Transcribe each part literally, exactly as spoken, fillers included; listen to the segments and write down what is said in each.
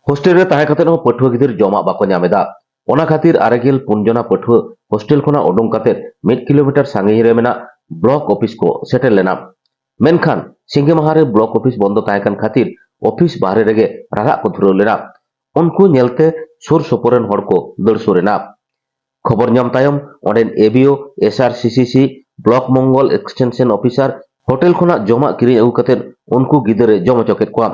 Hostel ᱨᱮ ᱛᱟᱦᱮᱸ ᱠᱟᱛᱮ ᱦᱚᱸ ᱯᱟᱹᱴᱷᱩᱣᱟᱹ ᱜᱤᱫᱟᱹᱨ ᱡᱚᱢᱟᱜ ᱵᱟᱠᱚ ᱧᱟᱢ ᱮᱫᱟ᱾ ᱚᱱᱟ ᱠᱷᱟᱹᱛᱤᱨ ᱟᱨᱮ ᱜᱮᱞ ᱯᱩᱱ ᱡᱚᱱᱟ ᱯᱟᱹᱴᱷᱩᱣᱟᱹ ᱦᱳᱥᱴᱮᱞ ᱠᱷᱚᱱᱟᱜ ᱩᱰᱩᱝ ᱠᱟᱛᱮ ᱢᱤᱫ ᱠᱤᱞᱳᱢᱤᱴᱟᱨ ᱥᱟᱺᱜᱤᱧ ᱨᱮ ᱢᱮᱱᱟᱜ ᱵᱞᱚᱠ ᱚᱯᱷᱤᱥ ᱠᱚ ᱥᱮᱴᱮᱨ ᱞᱮᱱᱟ᱾ ᱢᱮᱱᱠᱷᱟᱱ ᱥᱤᱸᱜᱮ ᱢᱟᱦᱟ ᱨᱮ ᱵᱞᱚᱠ ᱚᱯᱷᱤᱥ ᱵᱚᱱᱫᱚ ᱛᱟᱦᱮᱸ ᱠᱟᱱ ᱠᱷᱟᱹᱛᱤᱨ ᱚᱯᱷᱤᱥ ᱵᱟᱦᱨᱮ ᱨᱮᱜᱮ ᱨᱟᱨᱟᱜ ᱠᱚ ᱫᱷᱩᱨᱟᱹᱣ ᱞᱮᱱᱟ᱾ ᱩᱱᱠᱩ ᱧᱮᱞᱛᱮ ᱥᱩᱨ ᱥᱩᱯᱩᱨ ᱨᱮᱱ ᱦᱚᱲ ᱠᱚ ᱫᱟᱹᱲ ᱥᱩᱨ ᱮᱱᱟ᱾ ᱠᱷᱚᱵᱚᱨ ᱧᱟᱢ ᱛᱟᱭᱚᱢ ᱚᱸᱰᱮᱱ A B O, S R C C C, block Mangal extension officer hotel ᱠᱷᱚᱱᱟᱜ ᱡᱚᱢᱟᱜ ᱠᱤᱨᱤᱧ ᱟᱹᱜᱩ ᱠᱟᱛᱮ ᱩᱱᱠᱩ ᱜᱤᱫᱽᱨᱟᱹ ᱡᱚᱢ ᱦᱚᱪᱚ ᱠᱮᱫ ᱠᱚᱣᱟ᱾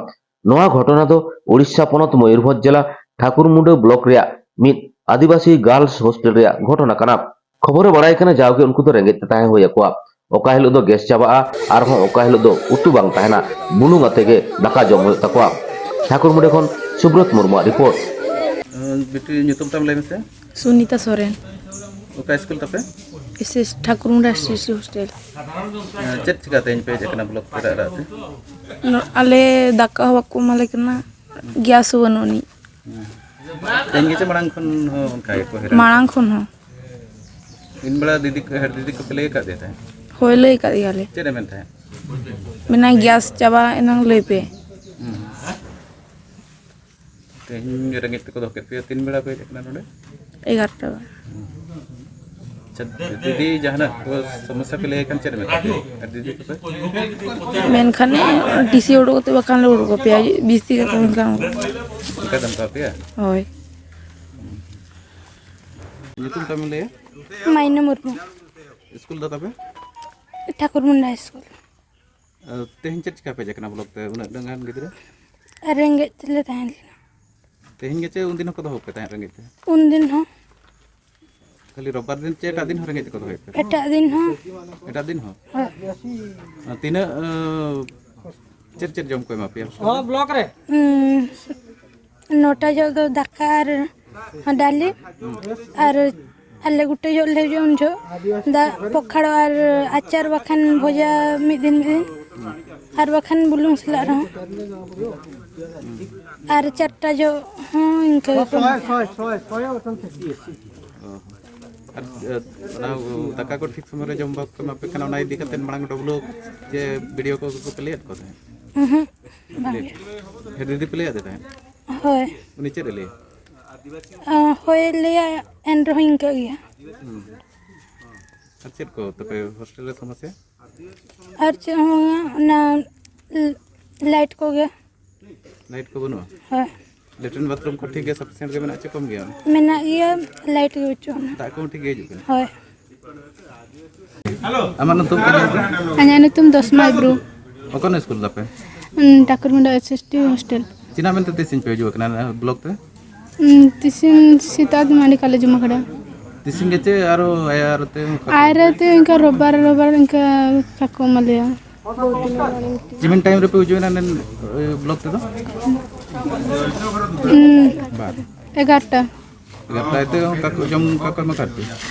ᱱᱚᱣᱟ ᱜᱷᱚᱴᱚᱱᱟ ᱫᱚ ᱳᱰᱤᱥᱟ ᱯᱚᱱᱚᱛ ᱢᱚᱭᱩᱨᱵᱷᱚᱸᱡᱽ ᱡᱮᱞᱟ ᱴᱷᱟᱠᱩᱨᱢᱩᱸᱰᱟᱹ ᱵᱞᱚᱠ ᱨᱮᱭᱟᱜ ᱢᱤᱫ ᱟᱹᱫᱤᱵᱟᱹᱥᱤ ᱜᱟᱨᱞᱥ ᱦᱳᱥᱴᱮᱞ ᱨᱮᱭᱟᱜ ᱜᱷᱚᱴᱚᱱᱟ ᱠᱟᱱᱟ᱾ ᱠᱷᱚᱵᱚᱨ ᱨᱮ ᱵᱟᱲᱟᱭ ᱠᱟᱱᱟ, ᱡᱟᱣᱜᱮ ᱩᱱᱠᱩ ᱫᱚ ᱨᱮᱸᱜᱮᱡ ᱛᱮ ᱛᱟᱦᱮᱸ ᱦᱩᱭ ᱟᱠᱚᱣᱟ᱾ ᱚᱠᱟ ᱦᱤᱞᱳᱜ ᱫᱚ ᱜᱮᱥ ᱪᱟᱵᱟᱜᱼᱟ, ᱟᱨᱦᱚᱸ ᱚᱠᱟ ᱦᱤᱞᱳᱜ ᱫᱚ ᱩᱛᱩ ᱵᱟᱝ ᱛᱟᱦᱮᱱᱟ, ᱵᱩᱞᱩᱝ ᱟᱛᱮ ᱜᱮ ᱫᱟᱠᱟ ᱡᱚᱢ ᱦᱩᱭᱩᱜ ᱛᱟᱠᱚᱣᱟ᱾ ᱴᱷᱟᱠᱩᱨᱢᱩᱸᱰᱟᱹ ᱠᱷᱚᱱ ᱥᱩᱵᱨᱚᱛ ᱢᱩᱨᱢᱩᱣᱟᱜ ᱨᱤᱯᱳᱨᱴ᱾ ᱵᱤᱴᱤ, ᱧᱩᱛᱩᱢ ᱛᱟᱢ ᱞᱟᱹᱭ ᱢᱮᱥᱮ᱾ ᱥᱩᱱᱤᱛᱟ ᱥᱚᱨᱮᱱ᱾ ᱚᱠᱟ ᱥᱠᱩᱞ ᱛᱟᱯᱮ? S S Thakurmunda S S C hostel. ᱪᱮᱫ ᱪᱤᱠᱟᱹᱛᱮ ᱛᱮᱦᱮᱧ ᱯᱮ ᱦᱮᱡ ᱟᱠᱟᱱᱟ ᱵᱞᱚᱠ ᱛᱮ ᱨᱟᱜ ᱨᱟᱜ ᱛᱮ? ᱱᱚ-, ᱟᱞᱮ ᱫᱟᱠᱟ ᱦᱚᱸ ᱵᱟᱠᱚ ᱮᱢᱟᱞᱮ ᱠᱟᱱᱟ, ᱜᱮᱥ ᱦᱚᱸ ᱵᱟᱹᱱᱩᱜ ᱟᱹᱱᱤᱡ᱾ ᱛᱮᱦᱮᱧ ᱜᱮ ᱪᱮ ᱢᱟᱲᱟᱝ ᱠᱷᱚᱱ ᱦᱚᱸ ᱚᱱᱠᱟ ᱜᱮᱠᱚ ᱦᱮᱨᱟᱱ? ᱢᱟᱲᱟᱝ ᱠᱷᱚᱱ ᱦᱚᱸ᱾ ᱫᱤᱱ ᱵᱮᱲᱟ ᱫᱤᱫᱤ ᱠᱚ, ᱦᱮᱰ ᱫᱤᱫᱤ ᱠᱚᱯᱮ ᱞᱟᱹᱭ ᱟᱠᱟᱫ ᱫᱮ ᱛᱟᱦᱮᱸᱫ? ᱦᱳᱭ, ᱞᱟᱹᱭ ᱟᱠᱟᱫ ᱜᱮᱭᱟᱞᱮ᱾ ᱪᱮᱫ ᱮ ᱢᱮᱱ ᱛᱟᱦᱮᱸᱫ? ᱢᱮᱱᱟᱭ, "ᱜᱮᱥ ᱪᱟᱵᱟ ᱮᱱᱟᱝ ᱞᱟᱹᱭ ᱯᱮ᱾" ᱦᱩᱸ᱾ ᱛᱮᱦᱮᱧ ᱨᱮᱸᱜᱮᱡ ᱛᱮᱠᱚ ᱫᱚᱦᱚ ᱠᱮᱫ ᱯᱮᱭᱟ, ᱛᱤᱱ ᱵᱮᱲᱟ ᱯᱮ ᱦᱮᱡ ᱟᱠᱟᱱᱟ ᱱᱚᱰᱮ? ᱮᱜᱟᱨᱚᱴᱟ ᱵᱟᱡᱮ᱾ ᱟᱪᱪᱷᱟ, ᱫᱤᱫᱤ ᱡᱟᱦᱟᱱᱟᱜ ᱠᱚ ᱥᱚᱢᱚᱥᱥᱟ ᱯᱮ ᱞᱟᱹᱭ ᱠᱷᱟᱱ ᱪᱮᱫ ᱮ ᱢᱮᱛᱟ ᱯᱮᱭᱟ? ᱟᱨ ᱫᱤᱫᱤ ᱛᱟᱯᱮ? ᱢᱮᱱᱠᱷᱟᱱᱮ, "ᱰᱤ ᱥᱤ ᱩᱰᱩᱠ ᱠᱟᱛᱮ ᱵᱟᱠᱷᱟᱱ ᱞᱮ ᱩᱰᱩᱠ ᱟᱯᱮᱭᱟ", ᱵᱤᱥᱛᱤ ᱠᱟᱛᱷᱟ ᱢᱮᱱᱠᱷᱟᱱ᱾ ᱚᱱᱠᱟ ᱫᱷᱟᱢᱠᱟᱣ ᱯᱮᱭᱟ? ᱦᱳᱭ᱾ ᱧᱩᱛᱩᱢ ᱛᱟᱢ ᱞᱟᱹᱭᱟ? ᱢᱟᱭᱱᱟ ᱢᱩᱨᱢᱩ᱾ ᱥᱠᱩᱞ ᱫᱚ ᱛᱟᱯᱮ? ᱴᱷᱟᱠᱩᱨ ᱢᱩᱱᱰᱟ ᱥᱠᱩᱞ᱾ ᱛᱮᱦᱮᱧ ᱪᱮᱫ ᱪᱤᱠᱟ ᱯᱮ ᱦᱮᱡ ᱟᱠᱟᱱᱟ ᱵᱞᱚᱠ ᱛᱮ, ᱩᱱᱟᱹᱜ ᱜᱟᱱ ᱜᱤᱫᱽᱨᱟᱹ? ᱨᱮᱸᱜᱮᱡ ᱛᱮᱞᱮ ᱛᱟᱦᱮᱸ ᱞᱮᱱᱟ᱾ ᱛᱮᱦᱮᱧ ᱜᱮ ᱪᱮ ᱩᱱᱫᱤᱱ ᱦᱚᱸᱠᱚ ᱫᱚᱦᱚ ᱯᱮ ᱛᱟᱦᱮᱸᱫ ᱨᱮᱸᱜᱮᱡ ᱛᱮ? ᱩᱱᱫᱤᱱ ᱦᱚᱸ᱾ ᱠᱷᱟᱹᱞᱤ ᱨᱳᱵᱵᱟᱨ ᱫᱤᱱ ᱪᱮ ᱮᱴᱟᱜ ᱫᱤᱱ ᱦᱚᱸ ᱨᱮᱸᱜᱮᱡ ᱛᱮᱠᱚ ᱫᱚᱦᱚᱭᱮᱫ ᱯᱮ? ᱮᱴᱟᱜ ᱫᱤᱱ ᱦᱚᱸ᱾ ᱮᱴᱟᱜ ᱫᱤᱱ ᱦᱚᱸ? ᱦᱳᱭ᱾ ᱛᱤᱱᱟᱹᱜ, ᱟᱸ, ᱪᱮᱫ ᱪᱮᱫ ᱡᱚᱢ ᱠᱚ ᱮᱢᱟ ᱯᱮᱭᱟ? ᱦᱚᱸ, ᱵᱞᱚᱠ ᱨᱮ᱾ ᱩᱸ, ᱱᱚᱴᱟ ᱡᱚᱜ ᱫᱚ ᱫᱟᱠᱟ ᱟᱨ ᱰᱟᱞᱤ ᱟᱨ ᱟᱞᱮ ᱜᱩᱴᱟᱹ ᱡᱚᱜ ᱞᱮ ᱦᱤᱡᱩᱜᱼᱟ ᱩᱱ ᱡᱚᱜ ᱫᱟᱜ ᱯᱚᱠᱷᱟᱲ ᱟᱨ ᱟᱪᱟᱨ ᱵᱟᱠᱷᱟᱱ ᱵᱷᱚᱡᱟ ᱢᱤᱫ ᱫᱤᱱ ᱢᱤᱫ ᱫᱤᱱ ᱟᱨ ᱵᱟᱠᱷᱟᱱ ᱵᱩᱞᱩᱝ ᱥᱟᱞᱟᱜ ᱨᱮᱦᱚᱸ ᱟᱨ ᱪᱟᱨᱴᱟ ᱡᱚᱜ ᱦᱚᱸ ᱤᱱᱠᱟᱹ ᱜᱮᱠᱚ ᱮᱢᱟ᱾ ᱚ᱾ ᱟᱨ, ᱮ, ᱚᱱᱟ ᱫᱟᱠᱟ ᱠᱚ ᱴᱷᱤᱠ ᱥᱚᱢᱚᱭ ᱨᱮ ᱡᱚᱢ ᱵᱟᱠᱚ ᱮᱢᱟ ᱯᱮ ᱠᱷᱟᱱ ᱚᱱᱟ ᱤᱫᱤ ᱠᱟᱛᱮ ᱢᱟᱲᱟᱝ ᱰᱚᱵᱞᱩ ᱡᱮ ᱵᱤ ᱰᱤ ᱳ ᱠᱚ ᱠᱚ ᱞᱟᱹᱭᱟᱫ ᱠᱚ ᱛᱟᱦᱮᱸᱫ? ᱩᱦᱩᱸ, ᱵᱟᱝ᱾ ᱦᱮᱸ, ᱫᱤᱫᱤ ᱯᱮ ᱞᱟᱹᱭᱟᱫᱮ ᱛᱟᱦᱮᱸᱫ? ᱦᱳᱭ᱾ ᱩᱱᱤ ᱪᱮᱫ ᱮ ᱞᱟᱹᱭᱟ? ᱟ, ᱦᱳᱭ, ᱞᱟᱹᱭᱟ, ᱮᱱ ᱨᱮᱦᱚᱸ ᱤᱱᱠᱟᱹ ᱜᱮᱭᱟ᱾ ᱦᱩᱸ᱾ ᱟᱨ ᱪᱮᱫ ᱠᱚ ᱛᱟᱯᱮ ᱦᱳᱥᱴᱮᱞ ᱨᱮ ᱥᱚᱢᱚᱥᱥᱟ? ᱟᱨ ᱪᱮᱫ ᱦᱚᱸ ᱵᱟᱝᱟ, ᱚᱱᱟ ᱞᱟᱭᱤᱴ ᱠᱚᱜᱮ᱾ ᱞᱟᱭᱤᱴ ᱠᱚ ᱵᱟᱹᱱᱩᱜᱼᱟ? ᱦᱳᱭ᱾ ᱞᱮᱴᱨᱤᱱ ᱵᱟᱛᱷᱨᱩᱢ ᱠᱚ ᱴᱷᱤᱠ ᱜᱮᱭᱟ, ᱥᱟᱯᱷᱤᱥᱤᱭᱮᱱᱴ ᱜᱮ ᱢᱮᱱᱟᱜᱼᱟ ᱪᱮ ᱠᱚᱢ ᱜᱮᱭᱟ? ᱢᱮᱱᱟᱜ ᱜᱮᱭᱟ, ᱞᱟᱭᱤᱴ ᱜᱮ ᱵᱟᱹᱪᱩᱜ ᱟᱱᱟ᱾ ᱫᱟᱜ ᱠᱚᱦᱚᱸ ᱴᱷᱤᱠ ᱜᱮ ᱦᱤᱡᱩᱜ ᱠᱟᱱᱟ? ᱦᱳᱭ᱾ ᱟᱢᱟᱜ ᱧᱩᱛᱩᱢ ᱪᱮᱫ ᱠᱟᱱᱟ? ᱤᱧᱟᱹᱜ ᱧᱩᱛᱩᱢ ᱫᱚᱥᱢᱟ ᱦᱮᱢᱵᱨᱚᱢ᱾ ᱚᱠᱟ ᱨᱮᱱᱟᱜ ᱥᱠᱩᱞ ᱛᱟᱯᱮ? ᱩᱸ, ᱴᱟᱠᱩᱨᱢᱩᱱᱰᱟ ᱮᱥ ᱮᱥ ᱴᱤ ᱦᱳᱥᱴᱮᱞ᱾ ᱪᱮᱫᱟᱜ ᱢᱮᱱᱛᱮ ᱛᱤᱥ ᱤᱧ ᱯᱮ ᱦᱤᱡᱩᱜ ᱠᱟᱱᱟ ᱵᱞᱚᱠ ᱛᱮ? ᱩᱸ, ᱛᱤᱥᱤᱧ ᱥᱮᱛᱟᱜ ᱫᱚ ᱢᱟᱹᱰᱤ ᱠᱟᱞᱮ ᱡᱚᱢᱟ ᱠᱟᱫᱟ᱾ ᱛᱤᱥᱤᱧ ᱜᱮ ᱪᱮ ᱟᱨᱚ ᱟᱭᱟᱨ ᱛᱮ ᱚᱱᱠᱟ ᱠᱚ? ᱟᱭᱟᱨ ᱛᱮ ᱤᱱᱠᱟ ᱨᱳᱵᱵᱟᱨ, ᱨᱳᱵᱵᱟᱨ ᱤᱱᱠᱟ ᱠᱟᱠᱚ ᱮᱢᱟ ᱞᱮᱭᱟ᱾ ᱛᱤᱢᱤᱱ ᱴᱟᱭᱤᱢ ᱨᱮᱯᱮ ᱦᱤᱡᱩᱜ ᱮᱱᱟ ᱱᱮᱱ, ᱮ, ᱵᱞᱚᱠ ᱛᱮᱫᱚ? ᱩᱸ, ᱵᱟᱨ᱾ ᱮᱜᱟᱨᱚᱴᱟ᱾ ᱮᱜᱟᱨᱚᱴᱟ ᱛᱮ ᱚᱱᱠᱟ ᱠᱚ ᱡᱚᱢ ᱚᱱᱠᱟ ᱠᱚ ᱮᱢᱟ ᱠᱟᱫ ᱯᱮ?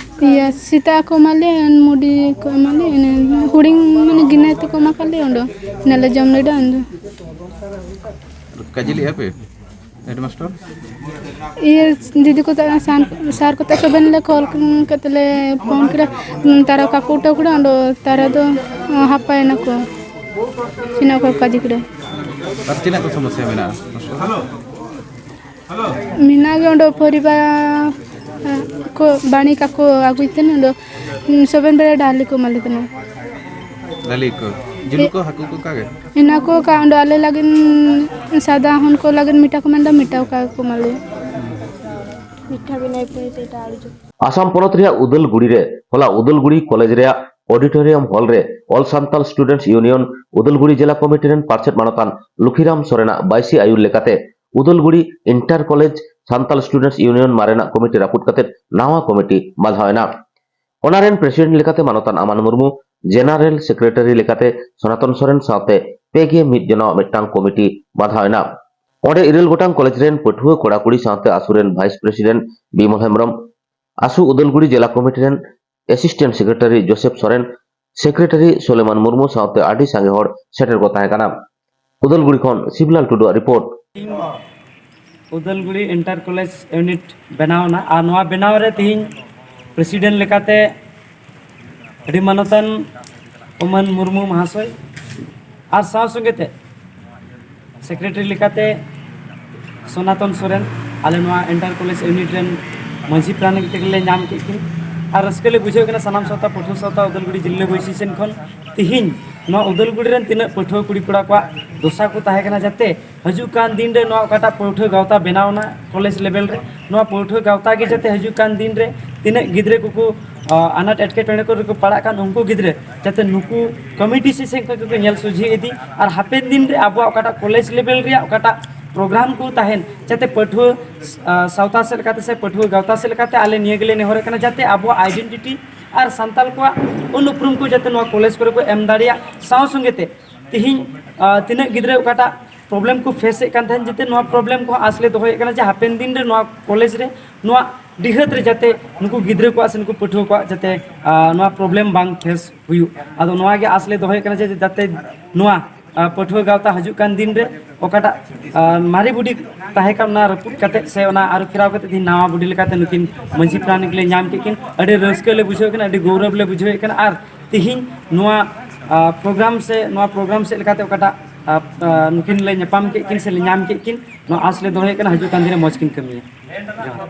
ᱤᱭᱟᱹ, ᱥᱮᱛᱟᱜ ᱠᱚ ᱮᱢᱟ ᱞᱮᱭᱟ, ᱢᱩᱰᱤ ᱠᱚ ᱮᱢᱟ ᱞᱮᱭᱟ, ᱤᱱᱟᱹ ᱦᱩᱰᱤᱧ ᱢᱟᱱᱮ ᱜᱤᱱᱟᱹ ᱛᱮᱠᱚ ᱮᱢᱟ ᱠᱟᱫ ᱞᱮᱭᱟ, ᱚᱸᱰᱮ ᱤᱱᱟᱹ ᱞᱮ ᱡᱚᱢ ᱞᱮᱫᱟ, ᱩᱱᱫᱚ᱾ ᱠᱟᱡᱮ ᱞᱮᱜᱼᱟ ᱯᱮ ᱦᱮᱰᱢᱟᱥᱴᱟᱨ? ᱤᱭᱟᱹ, ᱫᱤᱫᱤ ᱠᱚ ᱛᱟ-, ᱥᱟᱱ-, ᱥᱟᱨ ᱠᱚ ᱛᱟᱠᱚ ᱵᱮᱱ ᱞᱮ ᱠᱚᱞ ᱠᱟᱛᱮ ᱞᱮ ᱯᱷᱳᱱ ᱠᱮᱫᱟ, ᱛᱟᱨᱟ ᱠᱟᱠᱩ ᱩᱴᱷᱟᱹᱣ ᱠᱮᱫᱟ, ᱚᱸᱰᱮ ᱛᱟᱨᱟ ᱫᱚ ᱦᱟᱯᱟᱭᱮᱱᱟ ᱠᱚ, ᱥᱮᱱᱚᱜ ᱠᱚ ᱠᱟᱡᱤ ᱠᱮᱫᱟ᱾ ᱟᱨ ᱛᱤᱱᱟᱹᱜ ᱠᱚ ᱥᱚᱢᱚᱥᱥᱟ ᱢᱮᱱᱟᱜᱼᱟ? ᱢᱮᱱᱟᱜ ᱜᱮ ᱚᱸᱰᱮ ᱯᱚᱨᱤᱵᱟᱨ ᱠᱚ ᱵᱟᱹᱱᱤ ᱠᱟᱠᱚ ᱟᱹᱜᱩᱭ ᱛᱟᱦᱮᱱ ᱚᱸᱰᱮ ᱥᱚᱵᱮᱱ ᱵᱮᱲᱟ ᱰᱟᱞᱤ ᱠᱚ ᱮᱢᱟ ᱞᱮ ᱛᱟᱦᱮᱱᱟ᱾ ᱰᱟᱹᱞᱤ ᱠᱚ, ᱡᱤᱞ ᱠᱚ, ᱦᱟᱹᱠᱩ ᱠᱚ ᱚᱠᱟ ᱜᱮ? ᱦᱮᱱᱟᱜ ᱠᱚ ᱚᱠᱟ ᱚᱸᱰᱮ ᱟᱞᱮ ᱞᱟᱹᱜᱤᱫ ᱥᱟᱫᱟ ᱦᱚᱱ ᱠᱚ ᱞᱟᱹᱜᱤᱫ ᱢᱤᱴᱷᱟ ᱠᱚ ᱢᱮᱱᱫᱟ, ᱢᱤᱴᱷᱟ ᱚᱠᱟ ᱜᱮᱠᱚ ᱮᱢᱟ ᱞᱮᱭᱟ᱾ ᱢᱤᱴᱷᱟ ᱵᱮᱱᱟᱣ ᱯᱩᱨᱟᱹ ᱛᱮ ᱮᱴᱟᱜ ᱟᱹᱰᱤ ᱡᱳᱨ᱾ ᱟᱥᱟᱢ ᱯᱚᱱᱚᱛ ᱨᱮᱭᱟᱜ ᱩᱫᱟᱞᱜᱩᱲᱤ ᱨᱮ ᱦᱚᱞᱟ ᱩᱫᱟᱞᱜᱩᱲᱤ ᱠᱚᱞᱮᱡᱽ ᱨᱮᱭᱟᱜ ᱚᱰᱤᱴᱳᱨᱤᱭᱟᱢ ᱦᱚᱞ ᱨᱮ All Santal Students Union Udalguri ᱡᱮᱞᱟ ᱠᱚᱢᱤᱴᱤ ᱨᱮᱱ ᱯᱟᱨᱥᱮᱛ ᱢᱟᱱᱚᱛᱟᱱ ᱞᱩᱠᱷᱤᱨᱟᱢ ᱥᱚᱨᱮᱱᱟᱜ ᱵᱟᱭᱥᱤ ᱟᱹᱭᱩᱨ ᱞᱮᱠᱟᱛᱮ Udalguri inter college Santal students union ᱢᱟᱨᱮᱱᱟᱜ ᱠᱚᱢᱤᱴᱤ ᱨᱟᱹᱯᱩᱫ ᱠᱟᱛᱮ ᱱᱟᱣᱟ ᱠᱚᱢᱤᱴᱤ ᱵᱟᱫᱷᱟᱣ ᱮᱱᱟ᱾ ᱚᱱᱟ ᱨᱮᱱ ᱯᱨᱮᱥᱤᱰᱮᱱᱴ ᱞᱮᱠᱟᱛᱮ ᱢᱟᱱᱚᱛᱟᱱ ᱟᱢᱟᱱ ᱢᱩᱨᱢᱩ, ᱡᱮᱱᱟᱨᱮᱞ ᱥᱮᱠᱨᱮᱴᱟᱨᱤ ᱞᱮᱠᱟᱛᱮ ᱥᱚᱱᱟᱛᱚᱱ ᱥᱚᱨᱮᱱ ᱥᱟᱶᱛᱮ ᱯᱮ ᱜᱮ ᱢᱤᱫ ᱡᱚᱱᱟᱣᱟᱜ ᱢᱤᱫᱴᱟᱝ ᱠᱚᱢᱤᱴᱤ ᱵᱟᱫᱷᱟᱣ ᱮᱱᱟ᱾ ᱚᱸᱰᱮ ᱤᱨᱟᱹᱞ ᱜᱚᱴᱟᱝ ᱠᱚᱞᱮᱡᱽ ᱨᱮᱱ ᱯᱟᱹᱴᱷᱩᱣᱟᱹ ᱠᱚᱲᱟᱠᱩᱲᱤ ᱥᱟᱶᱛᱮ ᱟᱥᱩ ᱨᱮᱱ ᱵᱷᱟᱭᱤᱥ ᱯᱨᱮᱥᱤᱰᱮᱱᱴ ᱵᱤᱢᱚᱞ ᱦᱮᱢᱵᱨᱚᱢ, ᱟᱥᱩ ᱩᱫᱟᱞᱜᱩᱲᱤ ᱡᱮᱞᱟ ᱠᱚᱢᱤᱴᱤ ᱨᱮᱱ assistant secretary Joseph Soren, secretary Soleman Murmu ᱥᱟᱶᱛᱮ ᱟᱹᱰᱤ ᱥᱟᱸᱜᱮ ᱦᱚᱲ ᱥᱮᱴᱮᱨ ᱠᱚ ᱛᱟᱦᱮᱸ ᱠᱟᱱᱟ᱾ ᱩᱫᱟᱞᱜᱩᱲᱤ ᱠᱷᱚᱱ ᱥᱤᱵᱞᱟᱞ ᱴᱩᱰᱩᱣᱟᱜ report. Udalguri inter college unit ᱵᱮᱱᱟᱣ ᱮᱱᱟ ᱟᱨ ᱱᱚᱣᱟ ᱵᱮᱱᱟᱣ ᱨᱮ ᱛᱮᱦᱮᱧ ᱯᱨᱮᱥᱤᱰᱮᱱᱴ ᱞᱮᱠᱟᱛᱮ ᱟᱹᱰᱤ ᱢᱟᱱᱚᱛᱟᱱ ᱚᱢᱚᱱ ᱢᱩᱨᱢᱩ ᱢᱚᱦᱟᱥᱚᱭ ᱟᱨ ᱥᱟᱶ ᱥᱚᱸᱜᱮ ᱛᱮ ᱥᱮᱠᱨᱮᱴᱟᱨᱤ ᱞᱮᱠᱟᱛᱮ ᱥᱚᱱᱟᱛᱚᱱ ᱥᱚᱨᱮᱱ, ᱟᱞᱮ ᱱᱚᱣᱟ ᱤᱱᱴᱟᱨ ᱠᱚᱞᱮᱡᱽ ᱤᱭᱩᱱᱤᱴ ᱨᱮᱱ ᱢᱟᱹᱡᱷᱤ ᱯᱟᱨᱟᱱᱤᱠ ᱛᱮᱜᱮᱞᱮ ᱧᱟᱢ ᱠᱮᱫ ᱠᱤᱱ᱾ ᱟᱨ ᱨᱟᱹᱥᱠᱟᱹ ᱞᱮ ᱵᱩᱡᱷᱟᱹᱣ ᱠᱟᱱᱟ ᱥᱟᱱᱟᱢ ᱥᱟᱶᱛᱟ ᱯᱟᱹᱴᱷᱩᱣᱟᱹ ᱥᱟᱶᱛᱟ ᱩᱫᱟᱞᱜᱩᱲᱤ ᱡᱤᱞᱟᱹ ᱵᱟᱹᱭᱥᱤ ᱥᱮᱱ ᱠᱷᱚᱱ ᱛᱤᱦᱤᱧ ᱱᱚᱣᱟ ᱩᱫᱟᱞᱜᱩᱲᱤ ᱨᱮᱱ ᱛᱤᱱᱟᱹᱜ ᱯᱟᱹᱴᱷᱩᱣᱟᱹ ᱠᱩᱲᱤ ᱠᱚᱲᱟ ᱠᱚᱣᱟᱜ ᱫᱚᱥᱟ ᱠᱚ ᱛᱟᱦᱮᱸ ᱠᱟᱱᱟ, ᱡᱟᱛᱮ ᱦᱤᱡᱩᱜ ᱠᱟᱱ ᱫᱤᱱ ᱨᱮ ᱱᱚᱣᱟ ᱚᱠᱟᱴᱟᱜ ᱯᱟᱹᱴᱷᱩᱣᱟᱹ ᱜᱟᱶᱛᱟ ᱵᱮᱱᱟᱣ ᱮᱱᱟ ᱠᱚᱞᱮᱡᱽ ᱞᱮᱵᱮᱞ ᱨᱮ, ᱱᱚᱣᱟ ᱯᱟᱹᱴᱷᱩᱣᱟᱹ ᱜᱟᱶᱛᱟ ᱜᱮ ᱡᱟᱛᱮ ᱦᱤᱡᱩᱜ ᱠᱟᱱ ᱫᱤᱱ ᱨᱮ ᱛᱤᱱᱟᱹᱜ ᱜᱤᱫᱽᱨᱟᱹ ᱠᱚᱠᱚ, ᱟ, ᱟᱱᱟᱴ ᱮᱴᱠᱮᱴᱚᱬᱮ ᱠᱚᱨᱮ ᱠᱚ ᱯᱟᱲᱟᱜ ᱠᱟᱱ, ᱩᱱᱠᱩ ᱜᱤᱫᱽᱨᱟᱹ ᱡᱟᱛᱮ ᱱᱩᱠᱩ ᱠᱚᱢᱤᱴᱤ ᱥᱮᱫ ᱠᱷᱚᱱ ᱠᱚ ᱧᱮᱞ ᱥᱚᱡᱷᱮ ᱤᱫᱤ, ᱟᱨ ᱦᱟᱯᱮᱱ ᱫᱤᱱ ᱨᱮ ᱟᱵᱚᱣᱟᱜ ᱚᱠᱟᱴᱟᱜ ᱠᱚᱞᱮᱡᱽ ᱞᱮᱵᱮᱞ ᱨᱮᱭᱟᱜ ᱚᱠᱟᱴᱟᱜ ᱯᱨᱳᱜᱨᱟᱢ ᱠᱚ ᱛᱟᱦᱮᱱ, ᱡᱟᱛᱮ ᱯᱟᱹᱴᱷᱩᱣᱟᱹ, ᱟ, ᱥᱟᱶᱛᱟ ᱥᱮᱫ ᱞᱮᱠᱟᱛᱮ ᱥᱮ ᱯᱟᱹᱴᱷᱩᱣᱟᱹ ᱜᱟᱶᱛᱟ ᱥᱮᱫ ᱞᱮᱠᱟᱛᱮ ᱟᱞᱮ ᱱᱤᱭᱟᱹ ᱜᱮᱞᱮ ᱱᱮᱦᱚᱨᱮᱫ ᱠᱟᱱᱟ, ᱡᱟᱛᱮ ᱟᱵᱚᱣᱟᱜ ᱟᱭᱰᱮᱱᱴᱤᱴᱤ ᱟᱨ ᱥᱟᱱᱛᱟᱲ ᱠᱚᱣᱟᱜ ᱩᱱ ᱩᱯᱨᱩᱢ ᱠᱚ ᱡᱟᱛᱮ ᱱᱚᱣᱟ ᱠᱚᱞᱮᱡᱽ ᱠᱚᱨᱮ ᱠᱚ ᱮᱢ ᱫᱟᱲᱮᱭᱟᱜ, ᱥᱟᱶ ᱥᱚᱸᱜᱮ ᱛᱮ ᱛᱤᱦᱤᱧ, ᱟ, ᱛᱤᱱᱟᱹᱜ ᱜᱤᱫᱽᱨᱟᱹ ᱚᱠᱟᱴᱟᱜ ᱯᱨᱚᱵᱞᱮᱢ ᱠᱚ ᱯᱷᱮᱥ ᱮᱫ ᱠᱟᱱ ᱛᱟᱦᱮᱸᱫ, ᱡᱟᱛᱮ ᱱᱚᱣᱟ ᱯᱨᱚᱵᱞᱮᱢ ᱠᱚᱦᱚᱸ ᱟᱸᱥ ᱞᱮ ᱫᱚᱦᱚᱭᱮᱫ ᱠᱟᱱᱟ ᱡᱮ ᱦᱟᱯᱮᱱ ᱫᱤᱱ ᱨᱮ ᱱᱚᱣᱟ ᱠᱚᱞᱮᱡᱽ ᱨᱮ ᱱᱚᱣᱟ ᱰᱤᱦᱟᱹᱛ ᱨᱮ ᱡᱟᱛᱮ ᱱᱩᱠᱩ ᱜᱤᱫᱽᱨᱟᱹ ᱠᱚᱣᱟᱜ ᱥᱮ ᱱᱩᱠᱩ ᱯᱟᱹᱴᱷᱩᱣᱟᱹ ᱠᱚᱣᱟᱜ ᱡᱟᱛᱮ, ᱟ, ᱱᱚᱣᱟ ᱯᱨᱚᱵᱞᱮᱢ ᱵᱟᱝ ᱯᱷᱮᱥ ᱦᱩᱭᱩᱜ᱾ ᱟᱫᱚ ᱱᱚᱣᱟ ᱜᱮ ᱟᱸᱥ ᱞᱮ ᱫᱚᱦᱚᱭᱮᱫ ᱠᱟᱱᱟ ᱡᱮ ᱡᱟᱛᱮ ᱱᱚᱣᱟ, ᱟ, ᱯᱟᱹᱴᱷᱩᱣᱟᱹ ᱜᱟᱶᱛᱟ ᱦᱤᱡᱩᱜ ᱠᱟᱱ ᱫᱤᱱ ᱨᱮ ᱚᱠᱟᱴᱟᱜ, ᱟ, ᱢᱟᱨᱮ ᱵᱩᱰᱷᱤ ᱛᱟᱦᱮᱸ ᱠᱟᱱ ᱚᱱᱟ ᱨᱟᱹᱯᱩᱫ ᱠᱟᱛᱮᱫ ᱥᱮ ᱚᱱᱟ ᱟᱹᱨᱩ ᱯᱷᱮᱨᱟᱣ ᱠᱟᱛᱮᱫ ᱛᱮᱦᱮᱧ ᱱᱟᱣᱟ ᱵᱩᱰᱷᱤ ᱞᱮᱠᱟᱛᱮ ᱱᱩᱠᱤᱱ ᱢᱟᱹᱡᱷᱤ ᱯᱟᱨᱟᱱᱤᱠ ᱞᱮ ᱧᱟᱢ ᱠᱮᱫ ᱠᱤᱱ᱾ ᱟᱹᱰᱤ ᱨᱟᱹᱥᱠᱟᱹ ᱞᱮ ᱵᱩᱡᱷᱟᱹᱣᱮᱫ ᱠᱟᱱᱟ, ᱟᱹᱰᱤ ᱜᱚᱨᱚᱵᱽ ᱞᱮ ᱵᱩᱡᱷᱟᱹᱣᱮᱫ ᱠᱟᱱᱟ᱾ ᱟᱨ ᱛᱤᱦᱤᱧ ᱱᱚᱣᱟ, ᱟ, ᱯᱨᱳᱜᱨᱟᱢ ᱥᱮ ᱱᱚᱣᱟ ᱯᱨᱳᱜᱨᱟᱢ ᱥᱮᱫ ᱞᱮᱠᱟᱛᱮ ᱚᱠᱟᱴᱟᱜ, ᱟ, ᱟ, ᱱᱩᱠᱤᱱ ᱞᱮ ᱧᱟᱯᱟᱢ ᱠᱮᱫ ᱠᱤᱱ ᱥᱮ ᱞᱮ ᱧᱟᱢ ᱠᱮᱫ ᱠᱤᱱ, ᱱᱚᱣᱟ ᱟᱸᱥ ᱞᱮ ᱫᱚᱦᱚᱭᱮᱫ ᱠᱟᱱᱟ ᱦᱤᱡᱩᱜ ᱠᱟᱱ ᱫᱤᱱ ᱨᱮ ᱢᱚᱡᱽ ᱠᱤᱱ ᱠᱟᱹᱢᱤᱭᱟ᱾ ᱡᱚᱦᱟᱨ᱾